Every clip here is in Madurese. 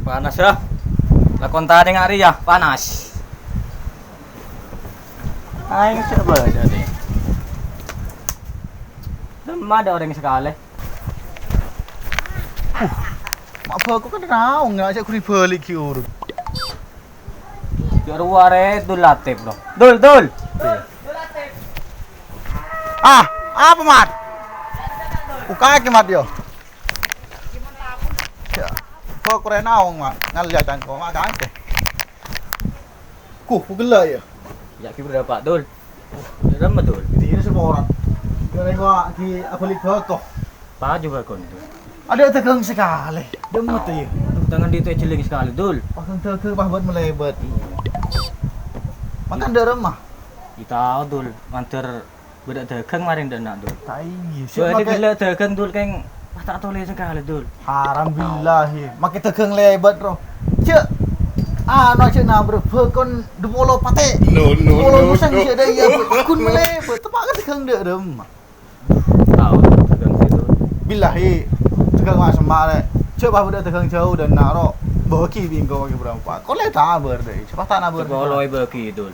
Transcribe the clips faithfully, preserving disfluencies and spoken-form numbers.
Panas, yâ. Lakon tadâ' nga' rèya, panas. Aèng cè' bâdâ, deh. Dâmma tadâ' orèng sakalè. Uh, ma' bâko kan naong, ya, cè' ghuri bâli' ghi' urut. Jâ' rowa arè Dul Latif, bro. Dul, Dul. Ah, apa, Mat? Buka'aghi, Mat, yo. Ya, bâko rè naong, Mat. Ngalèya cangko, Mat, kangkè. Kuh, pugella, ya. Ya, ki berapa, Dul? Dâ' remma, Dul? Dina seporan. Ghi' rèng wa-, ghi' abâli' bâko. Paju bâkon, Dul. Adâ' dâgâng sakalè. Dâmma, yâ. Aduh, tangan dito jhelling sakalè, Dul. Pas dâgâng pas bât malèbât. Makan dâ' remma? Ghi' tao, Dul. Mandhâr bâdâ dâgâng marèn dâ' enna', Dul. Ta' iyâ, sè bâdâ makè gellâ' dâgâng, Dul, kèng pas ta' tolè sakalè, Dul. Haram billahi. Makè dâgâng lèbât, ro. Jâ', anu, jâ' nabrak bâkon dupolo patè'. No, no, dupolo no, busang no. Jâ' dâ' iyâ, ghun malèbât. Teppa' ka dâgâng dâ' remma. Tao, dâgâng situ. Billahi, dâgâng ma' semma' rè. Jâ' pas bâdâ dâgâng jhâu dâ' enna' ro. Bâgi bi' engko' bâgi berapa. Kolè tabâr dâ' iyâ. Pas ta' nabâr. Dupolo èbâgi, Dul.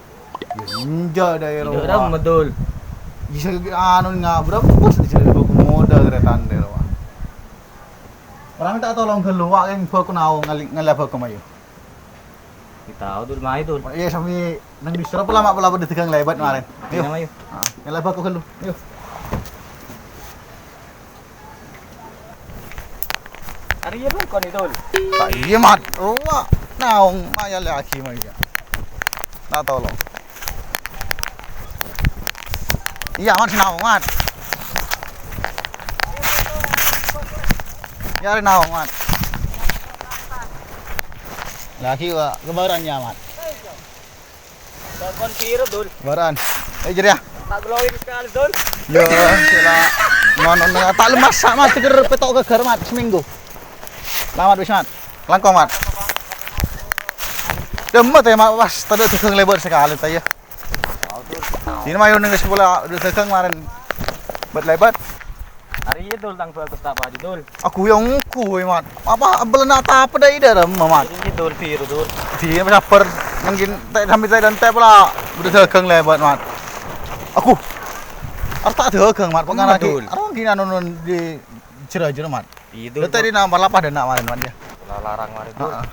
Enjâ' dâ' iyâ, ro. Dâ' remma, Dul. Bisa anu nga' berapa bos di sini bâko modal rè tandhâ, ro. Orèng ta' tolong ghâllu, wa' kèng bâko naong ngalè-, ngalèya bâko mayu. Ghi' tao, Dul, mayu, Dul. Iyâ, sami neng distro pola ma' pola bâdâ dâgâng lèbât marèn. Ayo. Dina, mayu. Ah, ngalèya bâko ghâllu. Ayo. Arèya bâkon, Dul. Ta' iyâ, Mat. Rowa. Naong, mayu lagi, mayu. Ta' tolong. Iyâ, Mat, sè naong, Mat. Iyâ, arè naong, Mat. Lagi, wa', kembaran, ya, Mat. Bâkon piro, Dul? Kembaran. Eh, jârèya. Ta' glowing sakalè, Dul. Yo, sila. Ngono, ta' lemas, Mat, seger petok geger, Mat, seminggu. Selamat, wis, Mat. Langkong, Mat. Dâmma, tè, Mat, pas tadâ' dâgâng lèbât sakalè, ta', ya. Dina mayu neng sekolah, dâgâng marèn. Bât lèbât. Arèya, Dul, tang bâgus ta' paju, Dul. Aku yang ku, Mat. Apa, belena ta' apa dâ' ida, Mat? Ini, Dul, piro, Dul? Dina sabbhâr, mungkin tè' sambi tè' dan tè' pola. Bâdâ dâgâng lèbât, Mat. Aku. Arta dâgâng, Mat, pengana, Dul. Arta gina nonton di jera-jera, Mat. Itu. Tadi nang lapah dâ' enna' marèn, Mat, ya. Larang marèn, Dul. Heeh.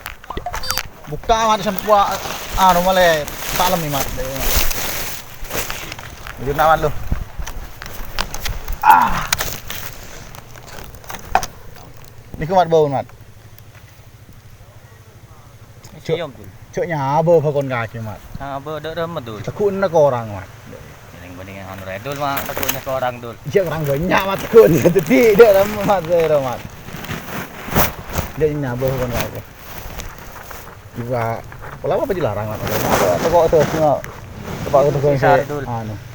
Bukka', Mat, sempoa, anu, malè salem, Mat. Juna, Mat, lu. Ah. Niku, Mat, bau, Mat. Cok. Iya, Dul. Cok nyabâ bâkon kakè, Mat. Nyabâ dâ' remma, Dul. Tegu'na korang, Mat. Ning-bâning anu rè, Dul, Mat, tegu'na korang, Dul. Iyâ, korang bânnya', Mat, tegu'na. Dâddhi dâ' remma, Mat, sèra, Mat. Iyâ, nyabâ bâkon kakè. Iwa, pola apa dilarang, Mat? Teko terus, no. Teko terus, Dul. Anu.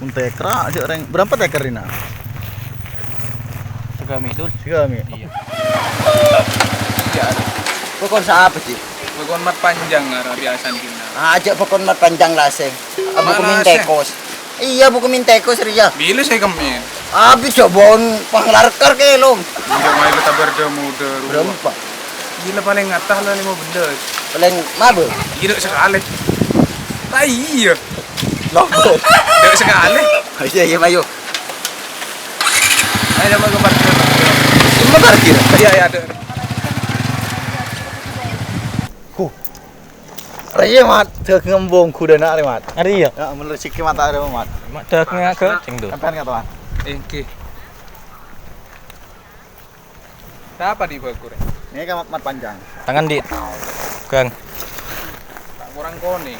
Mun tekra, cek reng, berapa teker ini? Segami, Dul. Segami. Iya. Ya. Pokok sapa sih? Pokok mat panjang, ara biasa dina. Aja pokok mat panjang laseng. Apa Mat kumin laseng? Tekos? Iya, buku min tekos, Ria. Bila saya kemin. Abi coba on panglarkar ke, Long. Enggak main letak berda muda, Ria. Berempat. Gila, paling ngatah lah lima belas. Paling mabuk. Gila sekali. Lah iya. Loh. Tidak sekali. Iya, iya, ayo. Ayo, coba ke parkir. Cuma parkir. Iya, iya, ada. Huh. Rèya, Mat, dâgâng embong ghudâna arè, Mat. Arè, iya? Ya, bener, siki mata arè, Mat. Mat, dâgâng agâ cèng, tuh. Sampèyan katowan. Èngghi. Sapa di bâkure? Ini kan mat, mat panjang. Tangan di, Kang. Tak kurang kone.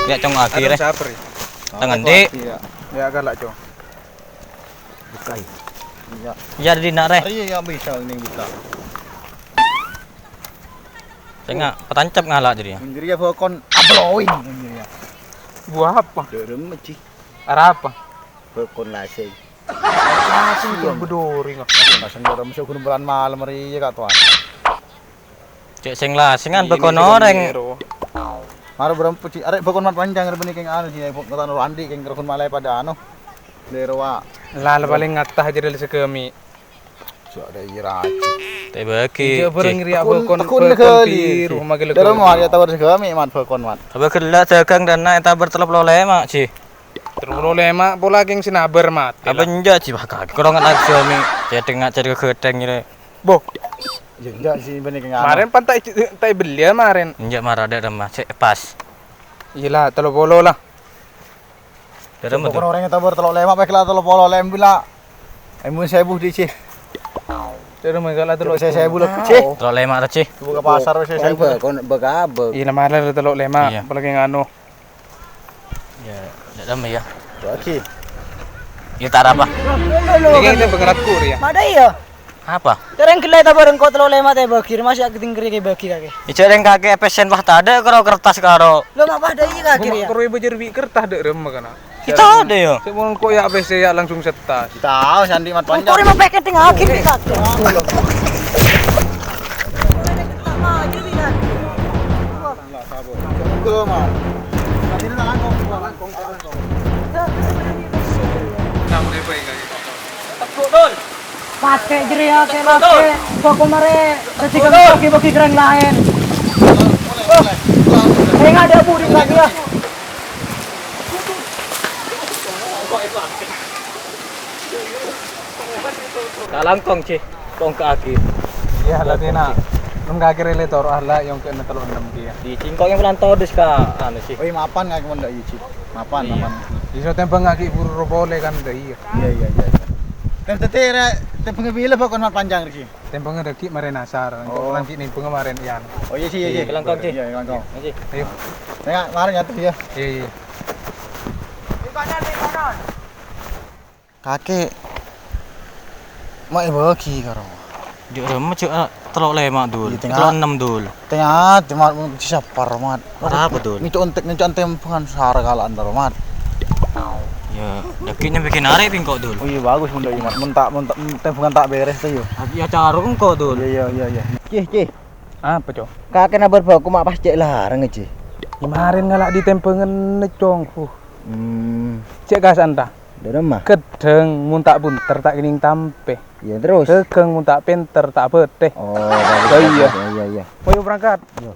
Ya, cong akhir. Aduh, sabar, ya. Tangan di. Iya. Ya, galak, cong. Bukai. Iya. Iya, di nak, rè. Iya, iya, bisa, ini bisa. Sènga' patancep ngala' jârèya. Jârèya bâkon ablowing jârèya. Buah apa? Dârem, Ji. Arapa? Bâkon lasèng. Lasèng itu bedori, nggak? Lasèng dârem sè ghun bulan malem rèya, Kak Tuan. Cek sèng lasèngan bâkon orèng. Mara berempat, Ji. Arè bâkon mat panjang, arè bânnè kèng anu, Ji. Bâkon anu, Andi, kèng ghun malè padâ anu. Dero, Wa'. La, la palèng ngatta jârèya la sagâmè'. Jâ' dâ' iyâ rajâ. Ta' èbâgi, Jâ' bârâng Ci. Rèya Tekun, bâkon, tekun bâkon kali, biru, Ci. Maghi la Dero ghi. Mau arèya tawar sagâmè' mat bâkon, mat. Abâ ghellâ' dâgâng dâna ètabâr tello polo lèma', Ci. Tello polo lèma' pola kèng sè nabâr matè, Abâ la. Enjâ', Ci, wah, kakè korongan sagâmè'. Cèdhèngnga cèdhèngnga ghâdhâng ngèrè. Boh. Yâ, enjâ', Ci, bânnè kèng anu. Marèn pan ta' è-, ta' èbelliyâ marèn. Enjâ', mara dâ' remma, cè' pas. Iyâ la, tello polo la. Dâ' remma, Ci, bâkon orèng ètabâr tello lèma', pèkla tello polo lèma' bilâ. Èmbu sèbu di, Ci. Dâ' remma kala tello sèbu lè, Ci. Tello lèma' ra, Ci. Buka pasar wis sèbu. Bâkon, bâk-abâk. Iyâ, la mara tello lèma', Iyâ. Apalagi nganu. Yâ, dâ' remma yâ. Bâgi. Iyâ, ta' arapa. Ini kan penggerakku, ya. Mada iya. Apa? Tereng gellâ' ta' bâreng ko' tello lèma' ta' bâgi, masih aku tingkeri ke bâgi kakè. Ijâ rèng kakè pesen wah tadâ' karo kertas karo. Lo ma' padâ iya kakè ya. Karo bâjâr bi' kertas dâ' remma kana. Kita ada ya. Sè mon ko' ya pese ya langsung setas. Kita sandi mat panjang. Kore mau peken tengah akhir nih kakè. Patè' jârèya kè lakè, bâko marè dhâddhi bâgi-bâgi kèrèng laèn. Sènga' dâbu di' ka'dinto. Kalangkong, Ci. Kong kaaghi. Iyâ, la tèna. Neng kaaghi rèlè toro' la, yong kèna tello ennem kèya. Di cingkong yang pelan todus ka, anu, Ci. Oh, iyâ, mapan ngak mon dâ' iyâ, Ci. Mapan, Iyâ. mapan. Iso tembang ngak buru ro polè kan dâ' iyâ. Iyâ, iyâ, iyâ, iyâ. Tem tete rè, tembang bilâ bâko mat panjang, Ci. Tembangnya dâgghi' marèn asar, engko' Oh. lanjut nembang marèn iyan. Oh, iyâ, Ci, iyâ, Ci. Iyâ, kelangkong, Ci. Iyâ, kelangkong. Iyâ, Ci. Ayo. Tengok, marèn nyatu, ya. Iyâ, iyâ. Kakè ma' èbâgi karo. Jâ' remma jâ' tello lèma', Dul. Iyâ, tengok. Tello ennem, Dul. Tengok, cuma sapar, Mat. Arapa, Dul? Nginco' ontek, nginco' ontek tembungan sara kala'an, Mat. Ya, dâgghi' nyambi kènarè bengko, Dul. Oh iyâ, bagus mon dâ' iyâ, Mat. Mon ta', mon ta', mon tembungan ta' bèrès, ta' iyâ. Iyâ, carok engko', Dul. Iyâ, iyâ, iyâ, iyâ. Cih, Cih. Apa, Cong? Kakè nabâr bâko ma' pas cè' larang, Cih. Iyâ, marèn ngala' di tembungan, Cong. Huh. Hmm. Cè' kasa'an, ta? Dâ' remma? Ghâdhâng, mon ta' bunter, ta' kènèng tampè. Iyâ, terus? Dâgâng, mon ta' pènter, ta' bâtè. Oh, bagus, Lah, iyâ. bagus. Iyâ, iyâ, iyâ. Ayo, berangkat. Iyâ.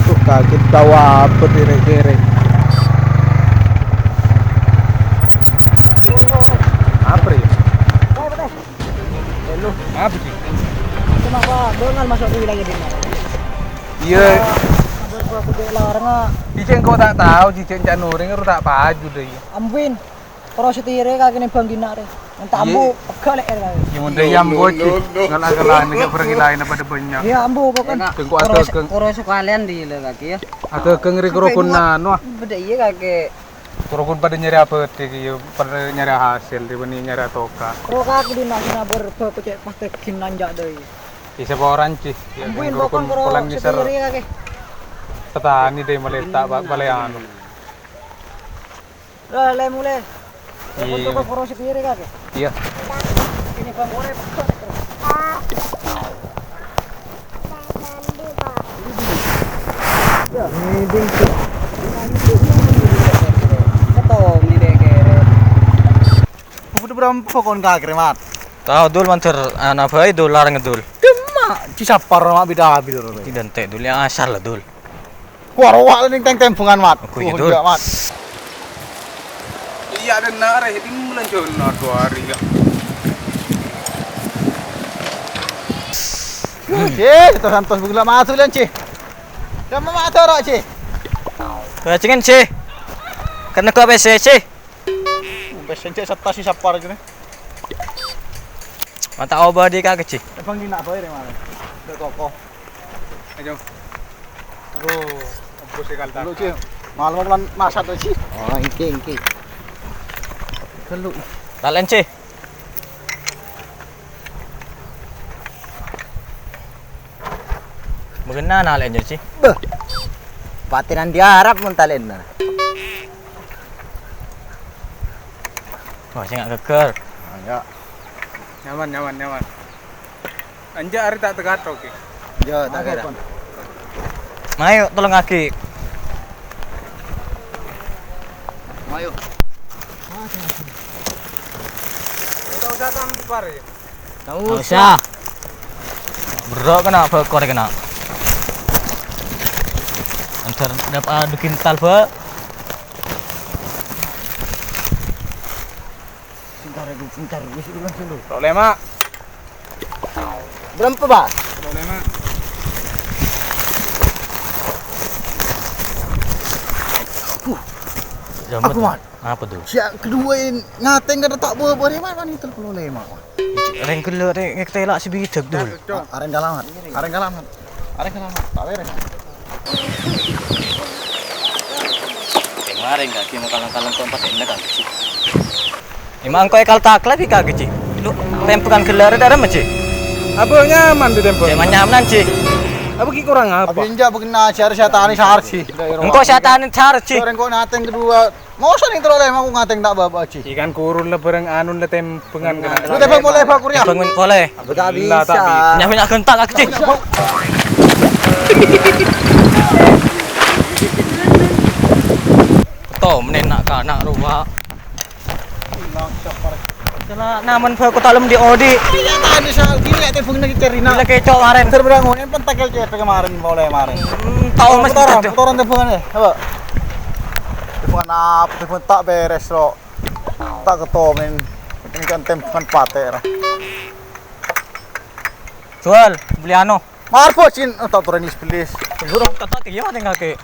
Tuh, kaget tawa apa kere-kere. Apa ya? Apa, Cik? Kenapa Donald masuk ke wilayah Dina? Iya. Ada gua kudu larang, ah. Cicing kok tak tahu, cicing cak nuring, ru tak paju deh, iya. Ambuin. Terus setiré kakèna bang Dina rè. Entar Iya. ambu, pegel lè rè. Ya, mun dâ' iyâ ambu, Ci. Ngala-ngala, nèka bârâng laèn padâ bânnya'. Iya, ambu, pokoknya. Tengko Terus, atau geng. terus sekalian di lè kakè, ya. Atau geng rè Sampai kerukun dua. anu, ah. Bâdâ iyâ, kakè. Kerukun padâ nyarè abâdhi, iyâ, padâ nyarè hasil, dibanding nyarè toka. Ro kakè Dina sing nabâr bâko cè' pas teghin nanjak dâi. Iyâ, sapa orèng, Ci? Ya, Ambuin, kerukun pokoknya ro polan ngisor. setiré, kakè. Petani dâi malèta, Pak, palèan. Lah, lè mulè. Iya. Untuk poro setiré, kakè? Iya. Ini bang mulè. Ini bingsu. Ketong ini deh, kere. Udah berapa pokon kakè, Mat? Tahu, Dul, manter anak bayi, Dul, larang, Dul. Cuma, ci sapar, Mat, beda habil, Dul. Tidak ente, Dul, yang asal lah, Dul. Ku arowa' ning teng-tembungan, Mat. Aku Oh, gitu. iya, Mat. Iya, ada nare, di bulan Jona dua hari, ya. Ci, terus santos bula matu lan, Ci. Sama matu ro, Ci. Bajengan, Ci. Kena gua P C, Ci. P C cek setas si sapar aja nih. Mata oba di kaki, Ci. Bang, ini nak bayar yang mana? Udah toko. Ayo. Aduh, opo sih kali Dulu, Ci. Malam bulan masa tuh, Ci. Oh, iki, iki. Kelu. Talen, Ci. Mungkin nana lain, Ci. Beh. Patinan di Arab mun talenna. Wah, sing gak geger. Ayo. Nyaman, nyaman, nyaman. Anja ari tak tegato, Ki. Yo, tak kira. Ayo, tolong lagi. Enggak usah tampar ya. Enggak usah. Berok kena, bokor kena. Antar dapat adu kintal, Pak. Pintar aku, pintar. Wis, ulang dulu. Tok lema. Berapa, Pak? Tok lema. Aku, Mat. Apa tuh? Siya kedua ini ngateng kada tak bawa, bawa, Mat, Mat, itu kalau lema, Mat. Reng gelo, reng ngektela si bidak tuh. Areng kalamat, areng kalamat, areng kalamat, tak beres. Kemarin kaki mau kalang-kalang keempat enak kan, Ci. Emang kau ekal taklep ya kaki, Ci? Lu tempekan gelar ada apa, Ci? Apa nyaman di tempo? Cuma nyaman, Ci. Apa ki kurang apa? Apa enggak begitu ajar saya tani sarji. Engkau saya tani sarji. Orang kau nateng kedua. Mosok ning terro lem aku ngateng tak baba, Ji. Ikan kurun le bareng anun le tempengan kena. Lu tembak polè, Pak, Kurya. Bangun polè. Aku tak bisa. Nyawa nak gentak aku, Ji. Tom, nenak kanak ruwa. Sela namen bako talem di odi. Iya, tadi soal gini ya, tembung lagi cerina. Gila kecok kemarin. Terberang, ini pun takel cerita kemarin, mulai kemarin. Hmm, tahu mesti Kotoran, itu. Kotoran tembungan ya, apa? Tembungan apa? Tembungan tak beres, lo. Tak ketomen. Ini kan tembungan pate, lah. Jual, beli anu. Marpo, Cin. Oh, tak turun iblis. Burung ketok iya, ning kaki.